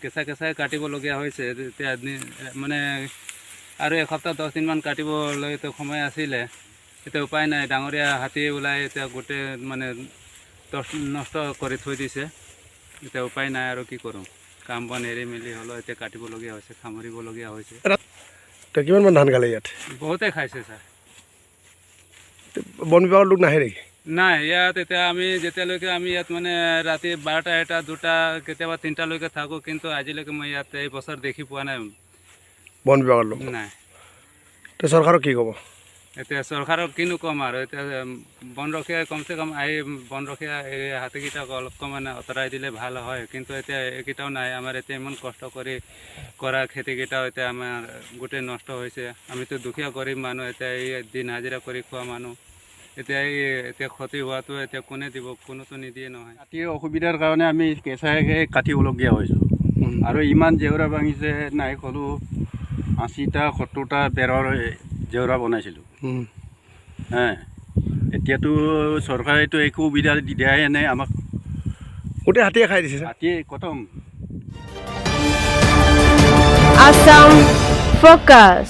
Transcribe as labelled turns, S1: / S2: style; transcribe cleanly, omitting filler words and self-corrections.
S1: কেঁচা কেঁচাই কাটিবলগীয়া হৈছে। এতিয়া মানে আৰু এসপ্তাহ 10 দিনমান কাটিবলৈতো সময় আছিলে। এতিয়া উপায় নাই, ডাঙৰীয়া হাতী ওলাই এতিয়া গোটেই মানে নষ্ট কৰি থৈ দিছে। এতিয়া উপায় নাই আৰু কি কৰোঁ? কাম বন এৰি মেলি হ'লেও এতিয়া কাটিবলগীয়া হৈছে, সামৰিবলগীয়া হৈছে।
S2: তো কিমানমান ধান খালে ইয়াত?
S1: বহুতে খাইছে ছাৰ।
S2: বন বিভাগৰ লোক নাহে নেকি?
S1: নাই, ইয়াত এতিয়া আমি যেতিয়ালৈকে আমি ইয়াত মানে ৰাতি 12টা, 1টা, 2টা, কেতিয়াবা 3টালৈকে থাকোঁ, কিন্তু আজিলৈকে মই ইয়াত এই বছৰ দেখি পোৱা নাই।
S2: বন বিভাগৰ লোক?
S1: নাই।
S2: তো চৰকাৰক কি ক'ব?
S1: এতিয়া চৰকাৰক কিনো ক'ম আৰু? এতিয়া বনৰখীয়া কমচে কম আহি বনৰখীয়া এই হাতীকেইটাক অলপ মানে আঁতৰাই দিলে ভাল হয়। কিন্তু এতিয়া এইকেইটাও নাই। আমাৰ এতিয়া ইমান কষ্ট কৰি কৰা খেতিকেইটাও এতিয়া আমাৰ গোটেই নষ্ট হৈছে। আমিতো দুখীয়া গৰীব মানুহ, এতিয়া এই দিন হাজিৰা কৰি খোৱা মানুহ। এতিয়া এই এতিয়া ক্ষতি হোৱাটো এতিয়া কোনে দিব? কোনোতো নিদিয়ে নহয়।
S3: হাতীৰ অসুবিধাৰ কাৰণে আমি কেঁচাকৈ কাটিবলগীয়া হৈছোঁ আৰু ইমান জেওৰা ভাঙিছে। নাই ক'লো 80টা 70টা বেৰৰ জেওৰা বনাইছিলোঁ। হে, এতিয়াতো চৰকাৰেতো একো সুবিধা দিয়াই নাই আমাক।
S2: গোটেই হাতীয়ে খাই দিছে?
S3: হাতীয়ে খতম।
S4: Assam Focus.